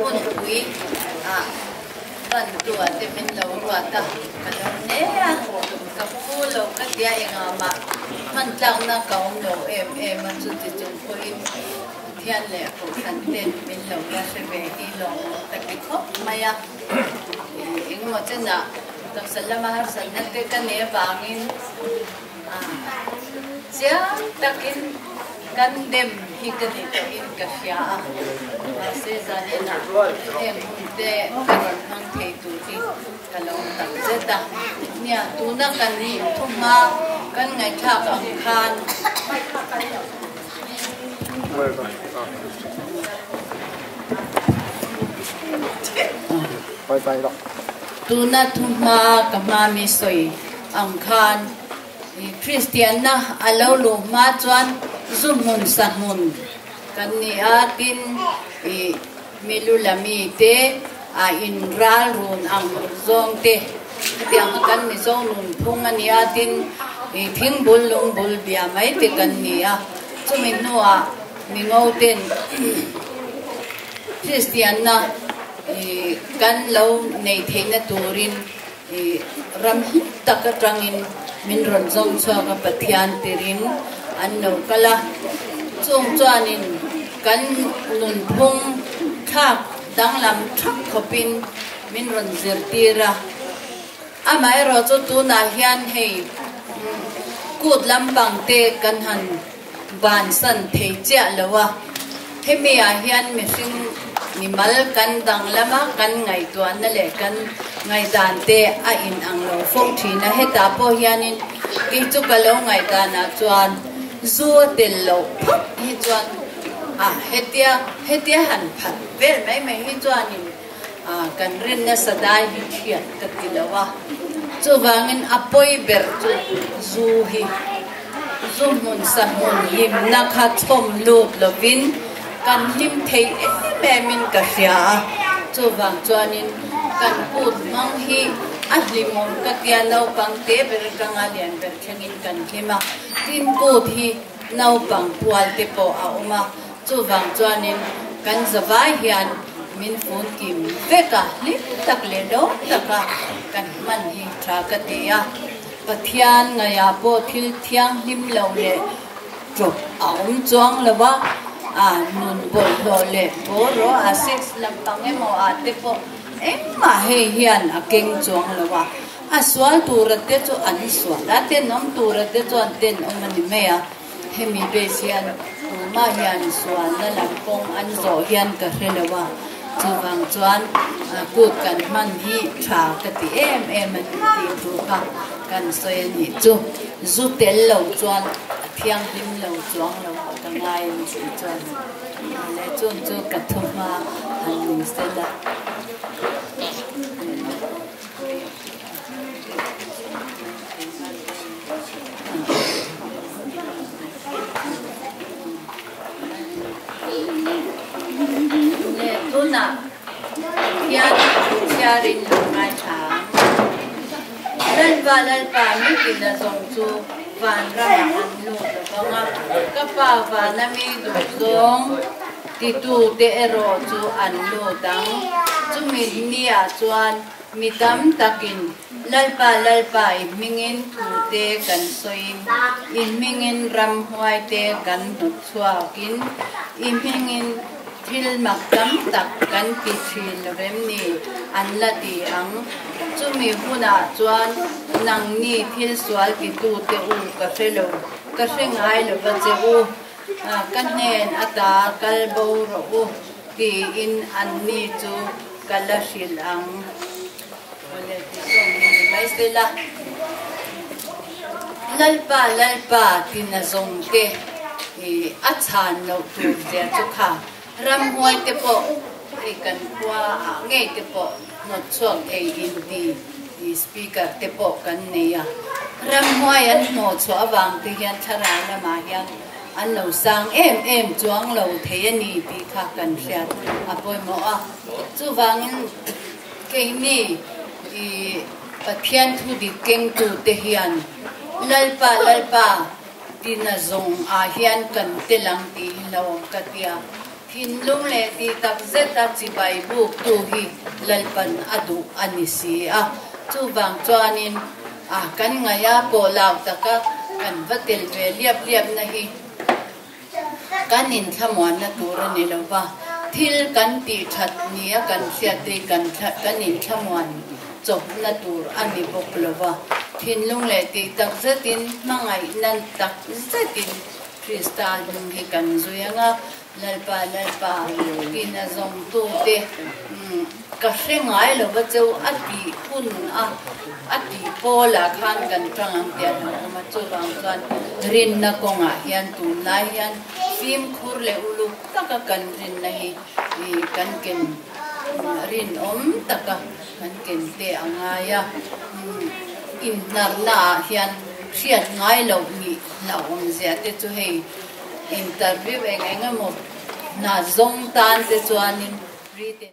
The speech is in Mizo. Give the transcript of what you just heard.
Hmunpui ah bantua te min lo ruat a, ka lo ne a, ka pu lo ka tia engah mah hman tlakna ka awm lo em em a, chuti chung pawhin Pathian leh Kohhran ten min lo la hre ve hi lawmawm ka ti khawp mai a, engemaw chenah taksa lama harsatna te ka nei avangin Chiang takin kan dem hi ka ni tawhin ka hria a, mahse zaninah heng hun te ka rawn hmang thei tur hi ka lo tak zet a. Nia, tuna kan thumhma kan ngaihthlak ang khan. Tuna thumhma ka hma mi sawi ang khan Kristianna a lo luh hma chuan zu hmun sa hmun kan ni a, tin i milu la mi te a in ral run ang zawng te hetiang kha kan Mizo nun phung a ni a, tin i thing bul lung bul bia mai te kan ni a, chumi hnuah mi ngo ten Kristianna i kan lo nei theihna turin I ram hlim tak atangin min rawn zawng chhuak a, Pathian tirin an lo kal a. Chung chuanin kan nunphung thlak danglam thak khawpin min rawn zirtir a. Amaherawh chu tunah hian hei kut lampang te kan han bansan thei chiah lo a, hemi ah hian mihring mimal kan danglam a, kan ngaihtuahna leh kan ngaihdan te a in ang lo fo thin a, hetah pawh hianin kei chu ka lo ngaihdan ah chuan zu a tel loh phawt hi chuan a hetia hetia han phat vel mai mai hi chuanin kan rinna sadai hi hriat ka ti lo a, chuvangin a pawi ber chu zu hi zu hmun sa hmun hlimna kha chhawm lut lovin kan hlim thei em emin ka hria a, chuvang chuanin kan kut hmang hi a hlimawm ka tia naupang te ber atanga lian ber thlengin kan hlim a, tin kut hi naupang pual te pawh a awm a. Chuvang chuanin kan zavai hian min fun kim vek a, hlim tak leh lawm taka kan hman hi tha ka ti a. Pathian ngaihah pawh thil thianghlim lo leh ṭawp a awm chuang lo a, a nun bawlhhlawh leh bawraw a sex lampang emaw ah te pawh engmah hei hian a keng chuang lo a. A sual tura te chu an sual a, tenawm tura te chuan tenawm a ni mai a. Hemi base hian tumah hian sualna lam kawng an zawh hian ka hre lo a, chuvang chuan kut kan hman hi tha ka ti em em a ni tih thu kha kan sawi a nih chu. Zu tel lo chuan a thianghlim lo chuang lo ka ngai a ni tih chuan le chung chu ka thu hma han ni sel a. Leh tunah hian chhiarin lo ngaithla ang. Lalpa Lalpa mitin a zawng chu van ramah an lut lo vang a, ka Pa vana mi duh zawng titute erawh chu an lut ang. Chumi niah chuan Mi tam takin, Lalpa, Lalpa, i hmingin thute kan sawiin, i hmingin ramhuaite kan hnawt chhuakin, i hmingin thil mak tam tak kan ti thin lo vem ni? an la ti ang. Chumi hunah chuan nangni thil sual titute u ka hre lo, ka hre ngai lo va che u, ka hnen ata kal bo rawh u, Tiin anni chu ka la hrilh ang. Awle ti zawng hi ni mai se la. Lalpa, Lalpa tina zawng te i a chhan loh tur zia chu kha ramhuai te pawh hei kan khua ah ngei te pawh hnawt chhuak thei in ti i speaker te pawh kan nei a. Ramhuai an hnawh chhuah avang te hian thlarau lamah hian An lo sang em em chuang lo thei a ni tih kha kan hriat a pawimawh a. Chuvangin keini i Pathian thu dik kengtute hian Lalpa, Lalpa tina zawng ah hian kan tel ang tih hi hlauhawm ka ti a. Thinlung leh tih tak zeta chibai buktu hi Lalpan a duh a ni si a. Chuvang chuanin a kan ngaih a pawh lau taka kan va tel ve liap liapna hi kan inthlamuanna tur a ni lo va, thil kan tih that nia kan hriat te hi kan kan inthlamuan chawpna tur a ni bawk lo va. Thinlung leh tih tak zetin hmangaihna tak zetin Krista hnung hi kan zui ang a, Lalpa, Lalpa, tina zawngtute ka hre ngai lo va cheu a tih hun a, a tih pawlah khan kan tang ang tih a lo awm a, chuvang chuan rinna kawngah hian tunlai hian fimkhur leh uluk taka kan rinna hi kan ken rinawm taka kan ken te a ngai a, inhnarna ah hian hriat ngai loh nih hlauhawmzia te chu hei Interview eng eng emaw hna zawng tan te chuanin written.